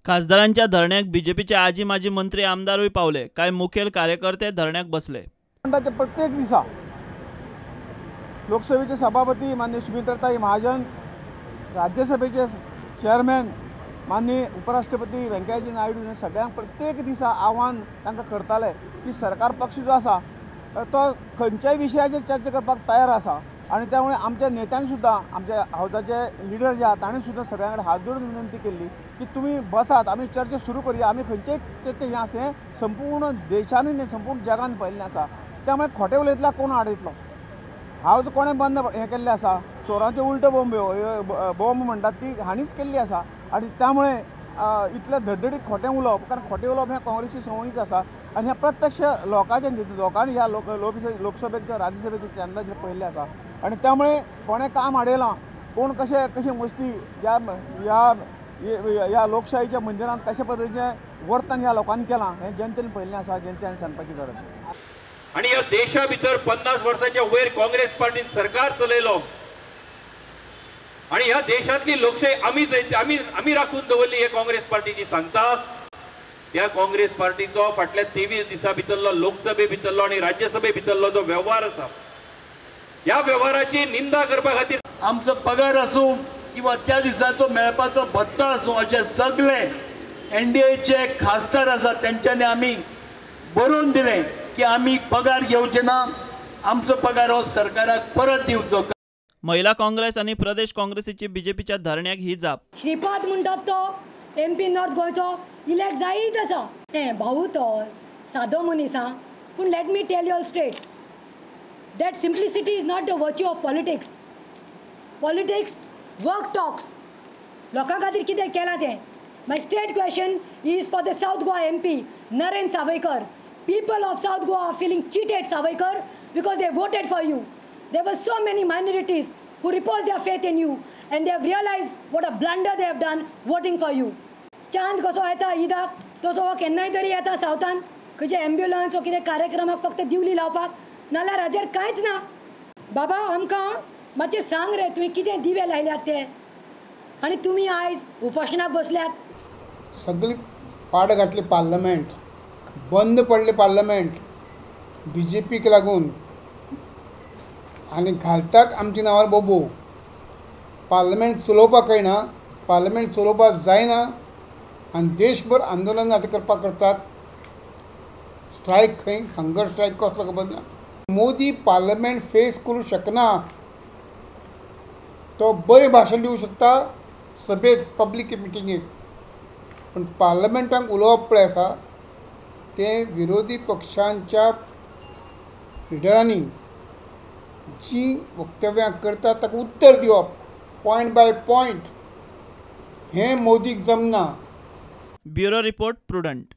खासदारांच्या धरण्याक बीजेपीचे आजी माजी मंत्री आमदारूय पावले. कांय मुखेल कार्यकर्ते धरण्याक बसले. प्रत्येक दिसा लोकसभेचे सभापती माननीय सुमित्राताई महाजन, राज्यसभेचे चेअरमॅन माननीय उपराष्ट्रपती व्यंकय्या नायडू हे सगळ्यांक प्रत्येक दिसा आव्हान तांकां करताले की सरकार पक्ष जो आसा तो खंयच्याय विशयाचेर चर्चा करपाक तयार आसा आनी त्यामुळे आमच्या नेत्यांनी सुद्दां, आमच्या हावजाचे लिडर जे आहा तांणी सुद्दां सगळ्यां कडेन हात जोडून विनंती केल्ली की तुमी बसात, आमी चर्चा सुरू करुया. आमी खंयचेय चर्चा हें आसा हें संपूर्ण देशानूय न्ही संपूर्ण जगान पळयल्लें आसा. त्यामुळे खोटें उलयतल्याक कोण आडयतलो? हावज कोणें बंद हें केल्लें आसा? चोरांच्यो उल्टो बॉम्ब म्हणटात ती हांणीच केल्ली आसा आनी त्यामुळे इतलें धडधडीत खोटें उलोवप, कारण खोटें उलोवप हें काँग्रेसची संवयूच आसा आनी हें प्रत्यक्ष लोकांचें, लोकांनी ह्या लोकसभेत किंवा राज्यसभेचे चॅनलाचेर पळयल्लें आसा आनी त्यामुळे कोणें काम आडयलां, कोण कशें कशी मस्ती ह्या ह्या ह्या लोकशाहीच्या मंदिरांत कशे पद्दतीचें वर्तन ह्या लोकांनी केलां हें जनतेन पळयल्लें आसा. जनतेन सांगपाची गरज. आनी ह्या देशा भितर 50 वर्सांच्या वयर काँग्रेस पार्टीन सरकार चलयलो आनी ह्या देशांतली लोकशाही आमी आमी राखून दवरली हे काँग्रेस पार्टीची सांगता. त्या काँग्रेस पार्टीचो फाटल्या 23 दिसां भितरलो लोकसभे भितरलो आनी राज्यसभे भितरलो जो व्यवहार आसा ह्या व्यवहाराची निंदा करपा खातीर आमचो पगार आसूं किंवा त्या दिसाचो मेळपाचो भत्ता आसूं अशे सगळे एनडीएचे खासदार आसा तेंच्यांनी आमी बरोवन दिलें की आमी पगार घेवचे ना, आमचो पगार हो सरकाराक परत दिवचो. महिला काँग्रेस आनी प्रदेश काँग्रेसीची बीजेपीच्या धरण्याक ही जाप. श्रीपाद म्हणटात तो एमपी नॉर्थ गोंयचो इलेक्ट जायत आसा. हें भाऊ तो सादो मनीस आं, पूण let me tell you straight that simplicity is not the virtue of politics. Politics work talks. लोकां खातीर कितें केलां तें. My straight question is for the South Goa MP Naren Sawaikar. People of South Goa are feeling cheated, Sawaikar, because they voted for you. There were so many minorities who reposed their faith in you and they have realized what a blunder they have done voting for you. चांद कसो येता ईदाक तसो हो केन्नाय तरी येता सावथान खंयचे ambulance वो कितें कार्यक्रमाक फक्त दिवली लावपाक, नाल्यार हाजेर कांयच ना. बाबा आमकां मातशें सांग रे, तुवें कितें दिवे लायल्यात ते आनी तुमी आयज उपोशणाक बसल्यात. सगळी पाड घातली पार्लमेंट, बंद पडले पार्लमेंट बीजेपीक लागून आनी घालतात आमच्या नांवार बोबो. पार्लमेंट चलोवपाक कळना, पार्लमेंट चलोवपाक जायना आनी देशभर आंदोलन आतां करपाक करतात. स्ट्रायक खंय, हंगर स्ट्रायक कसलो खबर ना. मोदी पार्लमेंट फेस करूं शकना, तो बरें भाशण दिवं शकता सभेत पब्लीक मिटिंगेक, पूण पार्लमेंटाक उलोवप पळय आसा तें विरोधी पक्षांच्या लिडरांनी जी वक्तव्यां करतात ताका उत्तर दिवप पॉयंट बाय पॉयंट हें मोदीक जमना. Bureau report, Prudent.